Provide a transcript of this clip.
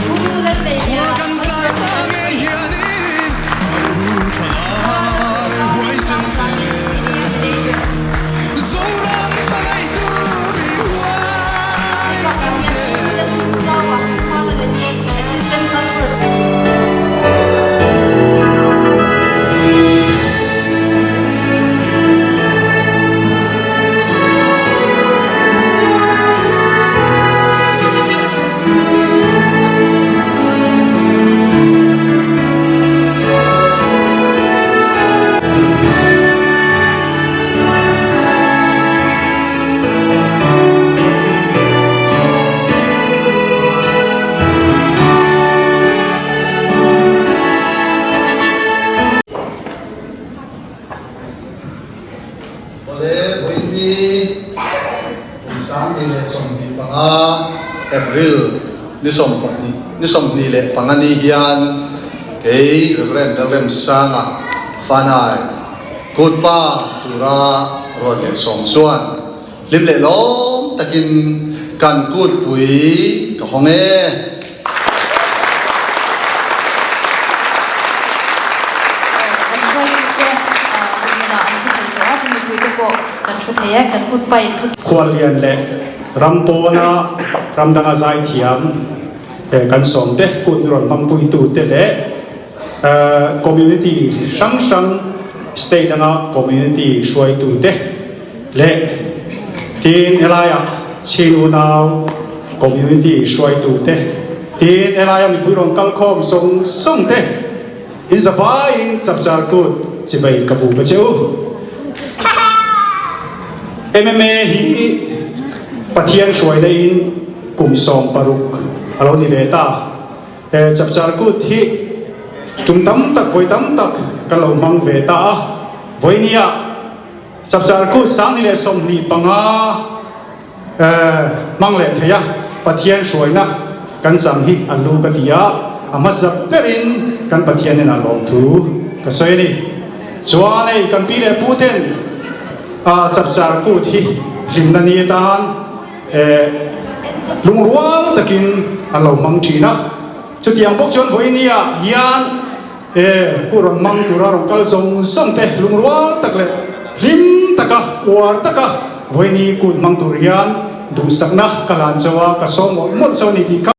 Pu Lalneiliana, Cultural Secretary. Area Manager. Hei bakah hian Pu Lalnunzaua, Kuala Lani, Assistant Cultural Awle vawiini kum 2025 April ni 20 ni 25 ni hian kei Rev. Lalremsanga Fanai kutpa tura rawn leh sawm chuan hlim leh lawm takin kan kutpui ka hawng e. Kan hruaitute hnenah an thu thei tawh a, tin mipuite pawh kan thu thei e, kan kutpa in thu. Khuallian leh ram pawna ram danga zaithiam kan sawmte kut rawn hmangpuitute leh Community hrang hrang state anga community hruaitute leh tin helaia Chin unau community hruaitute tin helaia mipui rawn kal khawm zawng zawng te in zavaiin chapchar kut chibai ka bu pe che u. MMA hi Pathian hruaina in kum 16 a lo ni ve ta. He chapchar kut hi tum tam tak vawi tam tak ka lo hmang ve ta a, vawinia chapchar kut 2025 hmang leh thei a, Pathian hruaina kan chang hi a lu ka ti a, a hmasa berin kan Pathian hnenah lawmthu ka sawi a ni. Chuan hei kan pi leh pu ten chapchar kut hi hlimna ni atan Lungrual takin an lo hmang thin a, chutiang bawk chuan vawinia hian ku rawn hmang tura rawn kal zawng zawng te lungrual tak leh hlim taka uar taka vawiini kut hmang tur hian duhsakna ka lan chauh a, ka sawm mawlh mawlh chauh a ni tih kha.